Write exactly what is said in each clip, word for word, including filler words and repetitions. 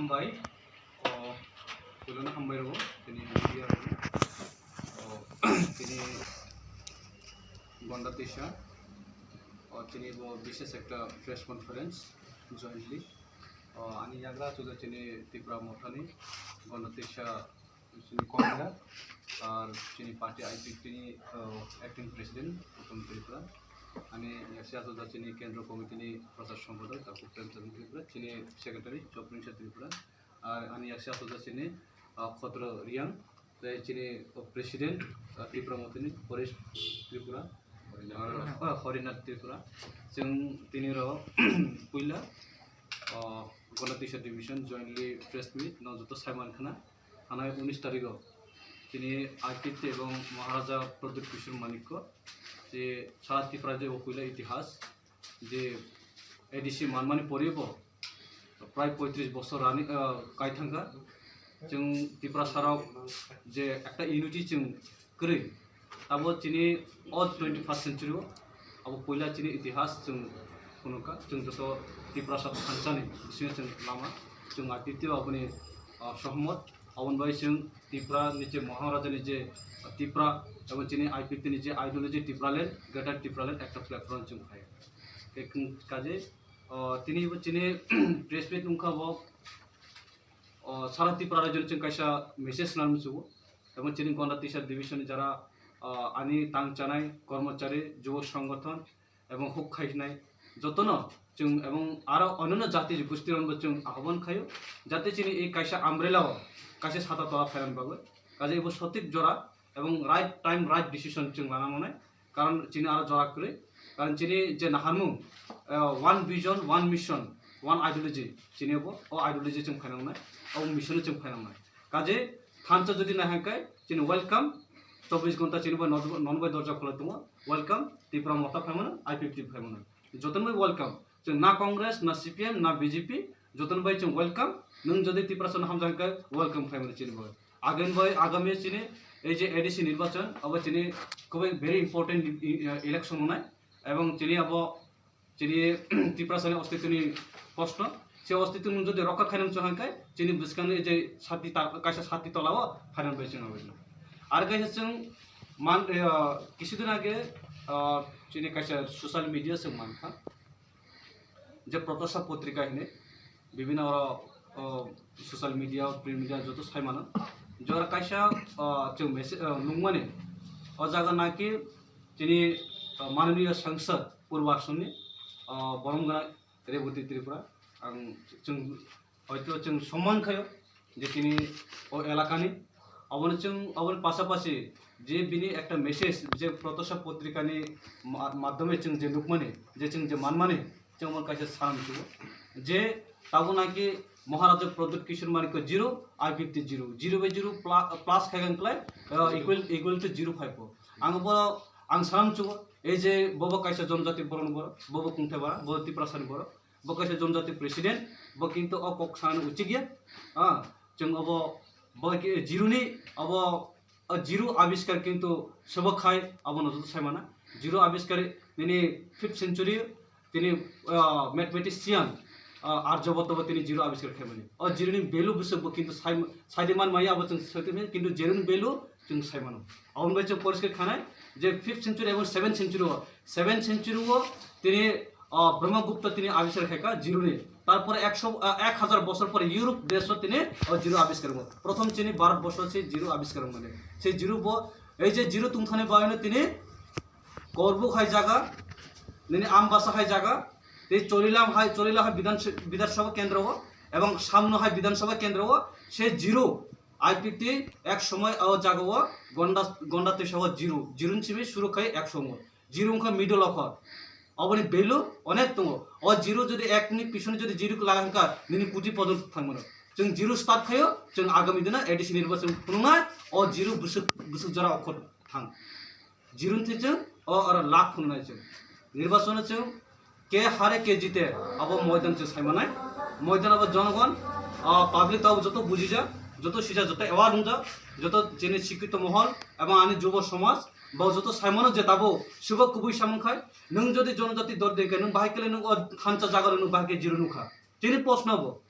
Hambai, o, puilano hambai rwo, tini media rwo, o, tini Gonda Tisa, o, tini bo bises ekta press conference jointly, o, ani yagra chuda tini Tipra Mothani, Gonda Tisa, chini convener, ar chini party I P P ni, o, acting president, Uttam Tripura, ani yaksi achuda chini kendro committee ni prasar sompadok, Taku Premchand Tripura, chini secretary, Choprinsa Tripura, ar ani yaksi achuda chini, ah, Khotro Riang, tei chini, oh, president, ah, Tipra Mothani Paresh Tripura, ah, Horinath Tripura. Chwng tini rok puila, ah, Gonda Tisa division jointly press meet no joto saiman khna, thanai unis tarigo chini I P T ebong Maharaja Pradyut Kishore Manikya je sara Tipra je o puila itihas, je A D C manmani poribo prai poitris bosor rani, ah, kai thangkha. Chwng Tiprasa rok je ekta unity chwng kwrwi, abo chini o twenty first century o abo puila chini itihas chwng phunukha. Chwng joto Tiprasa thansa ni bisingo chwng lama chwng I P T o aboni, ah, sohmot. Aboni bai chwng Tipra ni je Maharaja ni je Tipra ebong chini I P T ni je ideology Tipraland, Greater Tipraland ekta platform chwng phai. Kaje, o, tini bo chini press meet wngkha bo, o, sara Tripura rajyo ni chwng kaisa message nang muchungo. Ebong chini Gonda Tisa division ni jara, o, ani tang chanai kormochari, jubo songothon ebong huk khainai jotono chwng ebong aro onyono jati gusti rokno chwng ahobon khaio, jate chini ei kaisa umbrella o kaisa sata tola phairan bagwi. Kaje ebo sotik jora ebong right time right decision chwng lana manai. Karon chini aro jora kwrwi, karon chini je naharmung, eh, one vision, one mission, one ideology, chini bo o ideology chwng phainangnai, o mission chwng phainangnai. Kaje thansa jodi nai hangkai chini welcome, chobbish ghonta chini bo non bai dorja khulai tongo, welcome, Tipra Motha phaimano, I P F T phaimano, jotono bai welcome. Chwng na Congress, na C P M, na B J P, jotono bai chwng welcome. Nwng jodi Tiprasano hamjak hwnkhe welcome khlaimani chini bagwi. Agami bai, agami chini ei je A D C nirbachon, abo chini khubui very important i-, i-, election wngnai. Ebong chini abo chini Tiprasani ostitwni proshno. Se ostitwno jodi rokha khainani chwng hwnkhe chini bwskangni ei je sati ta-, kaisa sati tolao phainani bai chwng abo. Ar kaisa chwng man, eh, kisudin age, ah, chini kaisa social media chwng mankha. Je Protyasha Potrika hinwi bibhinno oro, o, social media, print media joto sai mano. Jora kaisa, o, chwng message, o, nungmani. O jaga naki chini, o, mananiya sangsad Purbo Assam ni, o, borom gana Rebati Tripura. Ang chwng hoito chwng somman khaio je tini o elakani, aboni chwng, aboni pasapasi je bini ekta message je Protyasha Potrikani ma-, madhyome chwng je nukmani, je chwng je manmani, chwng omo kaisa sanam chugo je tabuk naki Maharaja Pradyut Kishore Manikya zero, I P F T zero, zero by zero pla-, plus khaikha wngkhlai, uh, equal, equal to zero phaibo. Ang bo, ang sanam chugo, ei je bobo kaisa jonjati borok ni borok, bobo kungthai bara, bobo Tiprasani borok. Bo kaisa jonjati president, bo kintu o kok sanani uchik ya. Ah, chwng obo, bo ki-, zero ni obo, o zero abiskar kintu sobo khai abono joto sai mana. Zero abiskar nini fifth century tini, ah, mathematician, ah, Aryabhatta bo tini zero abiskar khai mani. O zero ni value bwswk bo kintu sai, sai di man maya abo chwng sai di maya, kintu zero ni value chwng sai mano. Aboni bai chwng poriskar khanai je fifth century ebong seventh century o, seventh century o tini, ah, Brahmagupta tini abiskar khaikha zero ni. Tarpore ekso, ah, ek hazar bosor pore Europe desh o tini, o zero abiskar wngo. Prothom chini Bharat borsho se zero abiskar wngo mane. Se zero bo, ei je zero tungthani bai no tini Korbuk hai jaga, nini Ambasa hai jaga, tei Cholilam hai, Cholila hai Bidhan, Bidhan Sabha kendro o, ebong Samno hai Bidhan Sabha kendro o, se zero I P T ek somoy o jaga o Gonda, Gonda Twisa o zero, zero ni simi suru khai ek somoy. Zero wngkha middle o kho. Oboni value onek tongo. O zero jodi ek ni pisoni jodi zero khe laga hwnkha, nini koti pojon thangmano. Chwng zero start khaio, chwng agami dino A D C nirbachon phunuknai, o zero bwswk, bwswk jora okhor thang. Zero ni thwi chwng o oro lakh phunuknai chwng. Nirbachon o chwng ke hare ke jite abo moidan chwng saimanai. Moidan abo jonogon, o public abo joto bujijak, joto sijak, joto aware wngjak, joto chini sikkito mohol ebong ani jubo somaj, bo joto saimano je tabuk sibo kubui samung khai, nwng jodi jonojati dor dengkhe nwng bahai kele nwng o thansa jaga rok nwng bahai khe zero nukha. Chini proshno bo.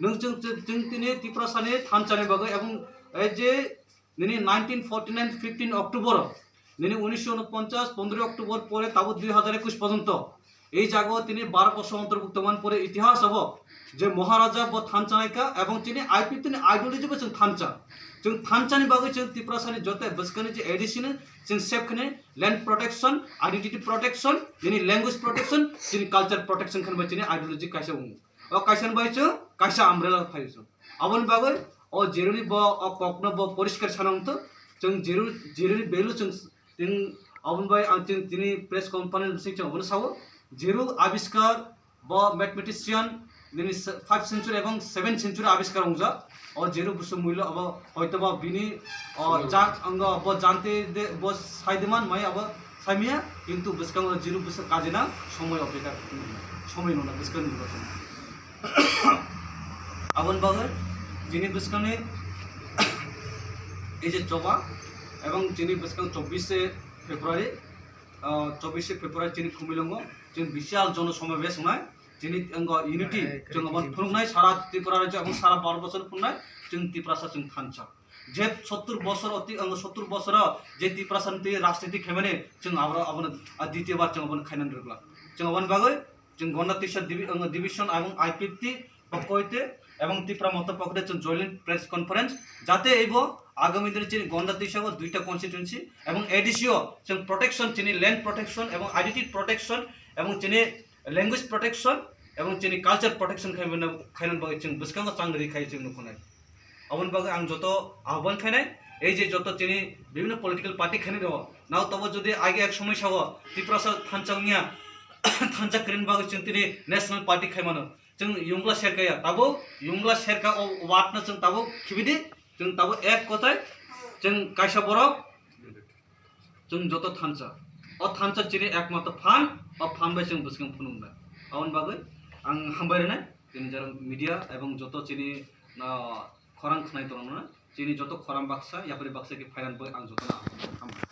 Nwng chwng, chwng, chwng tini Tiprasani thanchani bagwi, ebong ei je nini nineteen forty nine fifteen October, nini unisho unoponchas pondroi October pore tabo dui hazar ekush porjonto ei jagao tini baro bosor ontorbukto man pore itihas abo je Maharaja bo thanchanaika ebong chini I P F T ni ideology bo chwng thancha. Chwng thanchani bagwi chwng Tiprasani joto bwskangni je A D C no chwng save khne land protection, identity protection, nini language protection, chini culture protection khanbai chini ideology kaisa wngo. O kaisa ni bai chwng kaisa umbrella phaio chwng. Aboni bagwi o Jeruni bo o kokno bo poriskar sana wngthok. Chwng Jeru, Jeruni value chwng, chwng aboni bai ang chwng tini press conference bising chwng abono sao. Jeru abiskar bo mathematician nini se-, five century ebong seven century abiskar wngjak. O Jeru busu mullo abo hoito ba bini o jan, ango bo jante de bo saideman mai abo saimia, kintu bwskango Jeru bwswk kajina somoi opekar, somoi nuna bwskango nuna. Aboni bagwi chini bwskangni ei je choba ebong chini bwskang chobbish February, ah, chobbish February chini Khumulwngo chini bisial jono somabesh wngnai, chini ango unity chwng aboni phunuknai sara Tripura rajyo ebong sara Bharat borso phunuknai chwng Tiprasa chwng thansa. Je sottur bosor oti, ang sottur bosoro je Tiprasa ni twi rajniti khaimani, chwng aboro, abono, a, ditiyo bar chwng abono khainani rwgla. Chwng aboni bagwi chwng Gonda Tisa divi-, ang, division ebong I P F T pokko hoite ebong Tipra Motha pokko hoite chwng joint press conference, jate ebo agami dino chini Gonda Tisa o duita constituency ebong A D C o chwng protection, chini land protection ebong identity protection ebong chini language protection ebong chini culture protection khaimani, khainani bagwi chwng bwskango chang ri khai chwng nukho nai. Aboni bagwi ang joto ahban khainai, ei je joto chini bibhinno political party khainai rok, nao tobo jodi age ek somoi sao Tiprasa thansa wngya, thansa kwrwini bagwi chwng tini national party khaimano, chwng yungla serkaya, tabuk yungla serka o word no chwng tabuk khibidi, chwng tabuk ek kotai, chwng kaisa borok, chwng joto thansa. O thansa chini ekmatro phan, o phan bai chwng bwskang phunuknai. Aboni bagwi ang hambai rwnai, chini jara media ebong joto chini, ah, khorang khnai tongmani, chini joto khorang baksa, yapri baksa khe phairan bai ang jotono hambai.